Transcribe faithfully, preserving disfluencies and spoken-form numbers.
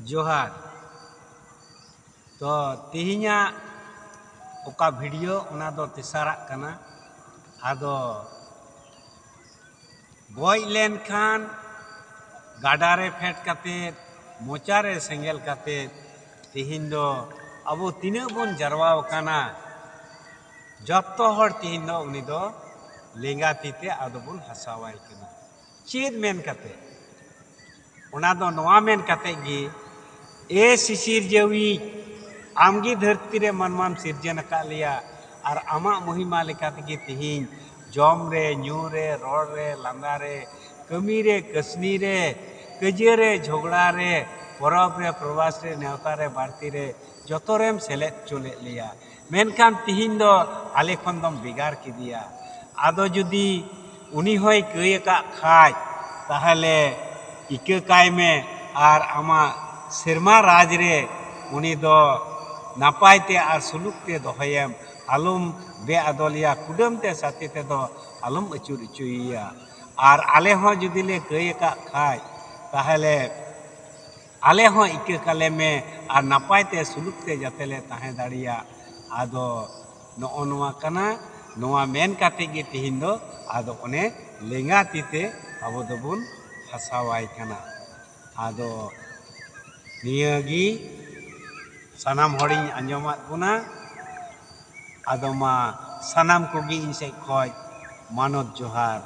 ᱡᱚᱦᱟᱨ᱾ ᱛᱚ, ᱛᱮᱦᱮᱧᱟᱜ ᱚᱠᱟ ᱵᱷᱤᱰᱤᱭᱳ, ᱚᱱᱟ ᱫᱚ ᱛᱮᱥᱟᱨᱟᱜ ᱠᱟᱱᱟ᱾ ᱟᱫᱚ ᱜᱚᱡ ᱞᱮᱱᱠᱷᱟᱱ ᱜᱟᱰᱟ ᱨᱮ ᱯᱷᱮᱰ ᱠᱟᱛᱮ, ᱢᱚᱪᱟ ᱨᱮ ᱥᱮᱸᱜᱮᱞ ᱠᱟᱛᱮ, ᱛᱮᱦᱮᱧ ᱫᱚ ᱟᱵᱚ ᱛᱤᱱᱟᱹᱜ ᱵᱚᱱ ᱡᱟᱨᱣᱟ ᱟᱠᱟᱱᱟ, ᱡᱚᱛᱚ ᱦᱚᱲ ᱛᱮᱦᱮᱧ ᱫᱚ ᱩᱱᱤ ᱫᱚ ᱞᱮᱸᱜᱟ ᱛᱤ ᱛᱮ ᱟᱫᱚ ᱵᱚᱱ ᱦᱟᱥᱟᱣᱟᱭ ᱠᱟᱱᱟ᱾ ᱪᱮᱫ ᱢᱮᱱ ᱠᱟᱛᱮ? ᱚᱱᱟ ᱫᱚ ᱱᱚᱣᱟ ᱢᱮᱱ ᱠᱟᱛᱮ ᱜᱮ, ᱮ ᱥᱤᱥᱤᱨᱡᱟᱹᱣᱤᱡ, ᱟᱢᱜᱮ ᱫᱷᱟᱹᱨᱛᱤ ᱨᱮ ᱢᱟᱱᱣᱟᱢ ᱥᱤᱨᱡᱚᱱ ᱟᱠᱟᱫ ᱞᱮᱭᱟ, ᱟᱨ ᱟᱢᱟᱜ ᱢᱚᱦᱤᱢᱟ ᱞᱮᱠᱟ ᱛᱮᱜᱮ ᱛᱮᱦᱮᱧ ᱡᱚᱢ ᱨᱮ, ᱧᱩ ᱨᱮ, ᱨᱚᱲ ᱨᱮ, ᱞᱟᱸᱫᱟ ᱨᱮ, ᱠᱟᱹᱢᱤ ᱨᱮ, ᱠᱟᱹᱥᱱᱤ ᱨᱮ, ᱠᱟᱹᱡᱟᱹ ᱨᱮ, ᱡᱷᱚᱜᱽᱲᱟ ᱨᱮ, ᱯᱚᱨᱚᱵᱽ ᱨᱮ, ᱯᱨᱚᱵᱟᱥ ᱨᱮ, ᱱᱮᱣᱛᱟ ᱨᱮ, ᱵᱟᱹᱲᱛᱤ ᱨᱮ, ᱡᱚᱛᱚ ᱨᱮᱢ ᱥᱮᱞᱮᱫ ᱦᱚᱪᱚ ᱞᱮᱫ ᱞᱮᱭᱟ᱾ ᱢᱮᱱᱠᱷᱟᱱ ᱛᱤᱦᱤᱧ ᱫᱚ ᱟᱞᱮ ᱠᱷᱚᱱ ᱫᱚᱢ ᱵᱷᱮᱜᱟᱨ ᱠᱮᱫᱮᱭᱟ᱾ ᱟᱫᱚ ᱡᱩᱫᱤ ᱩᱱᱤ ᱦᱚᱸᱭ ᱠᱟᱹᱭ ᱟᱠᱟᱫ ᱠᱷᱟᱡ, ᱛᱟᱦᱚᱞᱮ ᱤᱠᱟᱹ ᱠᱟᱭ ᱢᱮ ᱟᱨ ᱟᱢᱟᱜ ᱥᱮᱨᱢᱟ ᱨᱟᱡᱽ ᱨᱮ ᱩᱱᱤ ᱫᱚ ᱱᱟᱯᱟᱭ ᱛᱮ ᱟᱨ ᱥᱩᱞᱩᱠ ᱛᱮ ᱫᱚᱦᱚᱭᱮᱢ᱾ ᱟᱞᱚᱢ ᱵᱮᱼᱟᱫᱚᱞᱮᱭᱟ, ᱠᱩᱰᱟᱹᱢ ᱛᱮ ᱥᱟᱛᱮ ᱛᱮᱫᱚ ᱟᱞᱚᱢ ᱟᱹᱪᱩᱨ ᱦᱚᱪᱚᱭᱮᱭᱟ᱾ ᱟᱨ ᱟᱞᱮ ᱦᱚᱸ ᱡᱩᱫᱤ ᱞᱮ ᱠᱟᱹᱭ ᱟᱠᱟᱫ ᱠᱷᱟᱡ, ᱛᱟᱦᱚᱞᱮ ᱟᱞᱮ ᱦᱚᱸ ᱤᱠᱟᱹ ᱠᱟᱞᱮ ᱢᱮ ᱟᱨ ᱱᱟᱯᱟᱭ ᱛᱮ ᱥᱩᱞᱩᱠ ᱛᱮ ᱡᱟᱛᱮ ᱞᱮ ᱛᱟᱦᱮᱸ ᱫᱟᱲᱮᱭᱟᱜ᱾ ᱟᱫᱚ ᱱᱚᱜᱼᱚ ᱱᱚᱣᱟ ᱠᱟᱱᱟ᱾ ᱱᱚᱣᱟ ᱢᱮᱱ ᱠᱟᱛᱮ ᱜᱮ ᱛᱮᱦᱮᱧ ᱫᱚ ᱟᱫᱚ ᱚᱱᱮ ᱞᱮᱸᱜᱟ ᱛᱤ ᱛᱮ ᱟᱵᱚ ᱫᱚᱵᱚᱱ ᱦᱟᱥᱟᱣᱟᱭ ᱠᱟᱱᱟ᱾ ᱟᱫᱚ ᱱᱤᱭᱟᱹ ᱜᱮ ᱥᱟᱱᱟᱢ ᱦᱚᱲᱤᱧ ᱟᱸᱡᱚᱢᱟᱫ ᱵᱚᱱᱟ᱾ ᱟᱫᱚ ᱢᱟ ᱥᱟᱱᱟᱢ ᱠᱚᱜᱮ ᱤᱧ ᱥᱮᱫ ᱠᱷᱚᱡ ᱢᱟᱱᱚᱛ ᱡᱚᱦᱟᱨ᱾